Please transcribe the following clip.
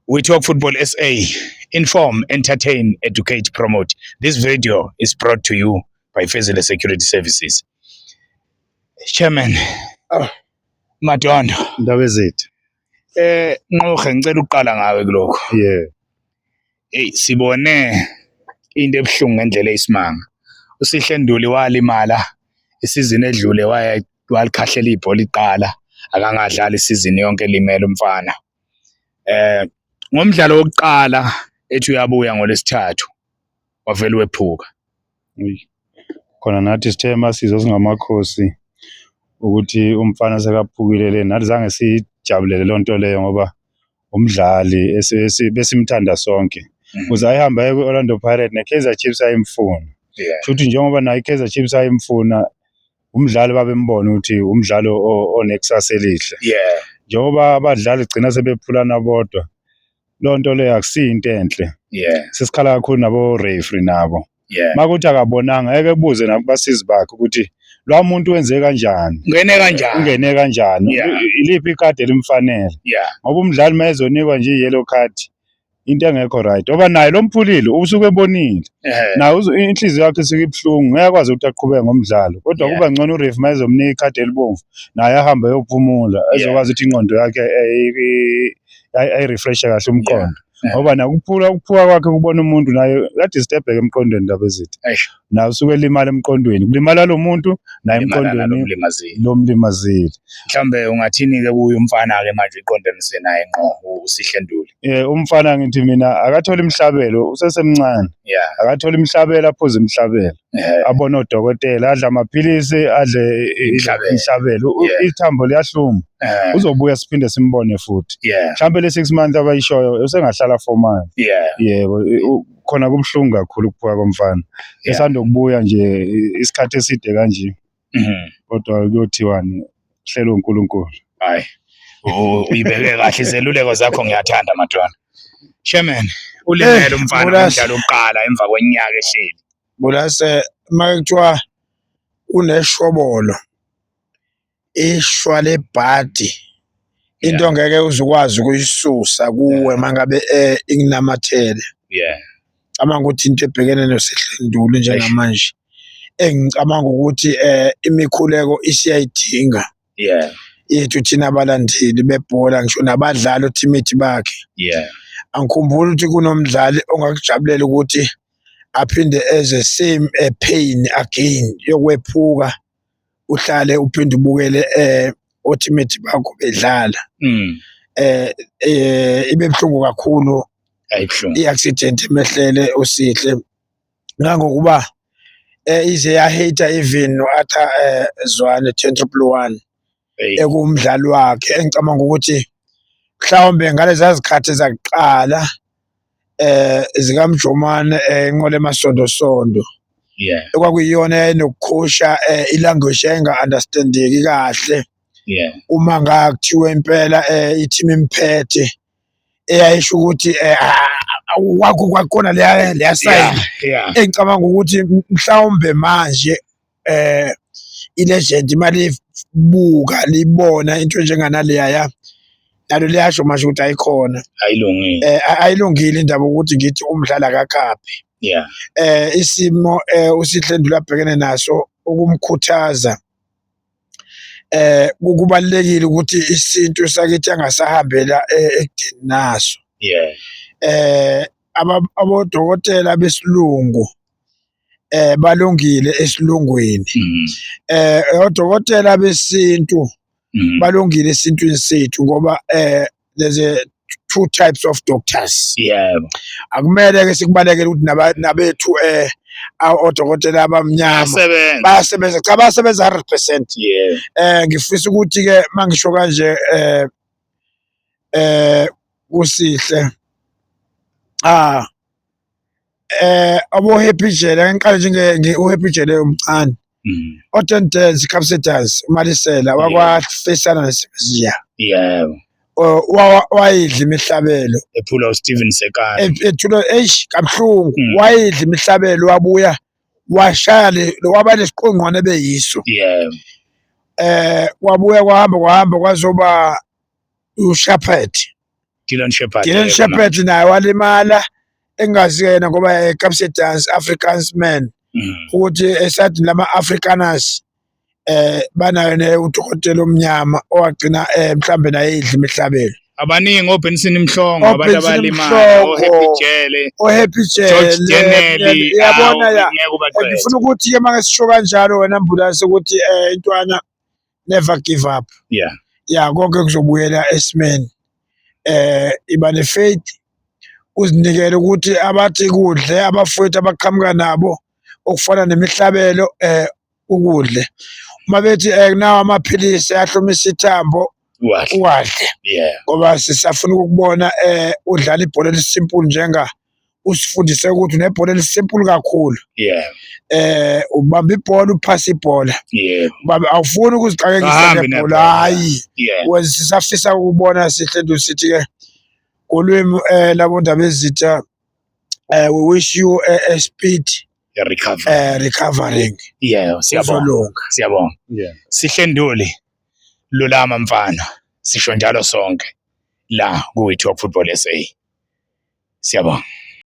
We Talk Football SA. Inform, entertain, educate, promote. This video is brought to you by Fezile Security Services. Chairman, Ah. Madondo, Ndaba ezethu. Nqohe, ngicela ukuqala ngawe kulokho. Hey, sibone into ebuhlungu ngendlela eyisimanga. USihle Nduli walimala isizini edlule, waya walikhahlela ibhola iqala, akangadlali isizini yonke, limele umfana. Ngomdlalo wokuqala ethi uyabuya ngoLwesithathu, wavele wephuka. Uy. Khona nathi sithe masizwa singamakhosi ukuthi umfana sekaphukile le, nathi zange sijabulele loo nto leyo ngoba umdlali besimthanda sonke. Ukuze ayihambe aye kwi-Orlando Pirates, ne-Kaizer Chiefs ayimfuna. Shuthi njengoba nayo i-Kaizer Chiefs ayimfuna, umdlali babembona ukuthi umdlalo onekusasa elihle. Njengoba abadlali gcina sebephulana bodwa, loo nto leyo akusiyo into enhle. Sesikhala kakhulu nabo referee nabo. Makuthi akabonanga, ngeke ebuze nakubasizi bakhe ukuthi lo muntu wenze kanjani, Ungene kanjani? Ungene kanjani, iliphi ikhadi elimfanele. Ngoba umdlali uma ezonikwa nje i-yellow card, into engekho right. Ngoba naye lo mphulile usuke ebonile. Naye inhliziyo yakhe isuke ibuhlungu, ngeke akwazi ukuthi aqhubeke ngomdlalo. Kodwa kuba ngcono u-ref uma ezomnika ikhadi elibomvu, naye ahambe ayophumula, ezokwazi ukuthi ingqondo yakhe ayi-refreshe kahle umqondo. Ngoba nakuphula ukuphuka kwakhe kubona umuntu naye uyadisturbeka emqondweni, ndaba ezithi. Eish. Naye usuke elimala emqondweni. Kulimala lo muntu naye Limala emqondweni nalomlimazile. lomlimazile. Mhlawumbe ungathini-ke kuye umfana-ke manje uqondanise naye ngqo, uSihle Nduli? Umfana ngithi mina akathole imihlabelo, usesemncane. Akathole imihlabelo, aphuze imihlabelo. Abone odokotela, adle amaphilisi, adle Imihlabelo. imihlabelo. Ithambo liyahluma. Uzobuya siphinde simbone futhi. Mhlawumbe le 6 months abayishoyo usengahlala 4 months. Yebo, khona kubuhlungu kakhulu ukuphuka komfana. Esanda ukubuya nje isikhathi eside kanje. Kodwa kuyothiwani, hlelo uNkulunkulu. Hayi. Uyibeke kahle izeluleko zakho, ngiyathanda madwana. Chairman, ulimele umfana Bulasi. ngomdlalo wokuqala emva kweminyaka ehleli. Bulase, uma kuthiwa uneshobolo, ishwa lebhadi, into ngeke uzukwazi ukuyisusa kuwe mangabe inginamathele. Cabanga ukuthi into ebhekene noSihle Nduli njengamanje, engicabanga ukuthi imikhuleko isiyayidinga yethu thina abalandeli bebhola, ngisho nabadlali o-teammate bakhe. Angikhumbuli ukuthi kunomdlali ongakujabulela ukuthi aphinde eze same pain again yokwephuka, uhlale uphinde ubukele o-teammate bakho bedlala. Ibe buhlungu kakhulu Ayibuhlungu. i-accident emehlele uSihle, ngangokuba ize yahita even no-Arthur Zwane 10111 Hey. ekuwumdlali wakhe, engicabanga ukuthi mhlawumbe ngaleza zikhathi zakuqala zikaMjomane, inqola emasondosondo, ekwakuyiyona eyayinokukhosha i-language eyayinga-understandeki kahle uma ngakuthiwa impela i-team imphethe, eyayisho ukuthi kwakho kwakhona leya sign, engicabanga ukuthi mhlawumbe manje i-legend malibuka libona into enjenganaleya ya nalo liyasho manje ukuthi ayikhona. Ayilungile. Ayilungile indaba ukuthi ngithi umdlali akakhaphi. Isimo uSihle Nduli abhekene naso, ukumkhuthaza kubalulekile ukuthi isintu sakithi angasahambela ekudeni naso. Abodokotela besilungu balungile esilungwini. Odokotela besintu balungile esintwini sethu, ngoba there's a two types of doctors. Akumele ke sikubalekele ukuthi nabethu odokotela abamnyama Bayasebenza. Bayasebenza, cha, bayasebenza 100%. Ngifisa ukuthi ke mangisho kanje kuSihle, abo Happy Jele, ngiqale nje nge uHappy Jele omncane, oTen Dance Capsitas uMalisela wakwafisana neSibiya, wayidla imihlabelo. Ephula uSteven Sekane. Ethula eish kabuhlungu. Wayidla imihlabelo, wabuya washaya le waba lesiqongqwane beyiso. Kwabuya kwahamba kwahamba kwazoba uShepherd. Dillon Sheppard. Dillon Sheppard naye walimala engazi yena ngoba eCapsidance Africans man ukuthi esayidini lama Afrikaners banayo ne udokotela omnyama owagcina mhlambe naye idla imihlabelo. Abaningi oBenson Mhlongo, abantu abalimala, oHappy Jele, oHappy Jele, George Denelli, yabona ya. Ngifuna ukuthi ke make sisho kanjalo wena Mbulase ukuthi intwana never give up. Yeah, konke kuzobuyela esimeni. Iba ne faith, uzinikele ukuthi abathi kudle abafowethu abaqhamuka nabo okufana nemihlabelo ukudle. Uma bethi nawa amaphilisi ahlomisa ithambo uwadle. Ngoba sisafuna ukukubona udlala ibhola elisimple njenga usifundise ukuthi unebhola elisimple kakhulu. Ubamba ibhola, uphasa ibhola. Ubamba, awufuni ukuzixakekisa ngebhola, hayi. Wenza sisafisa ukubona Sihle Nduli, sithi ke ngolwimi labo Ndabezitha, we wish you a speed recovery. Recovering. Yeah, siyabonga. Siyabonga. Sihle Nduli, lulama mfana, sisho njalo sonke la ku We Talk Football SA. Siyabonga.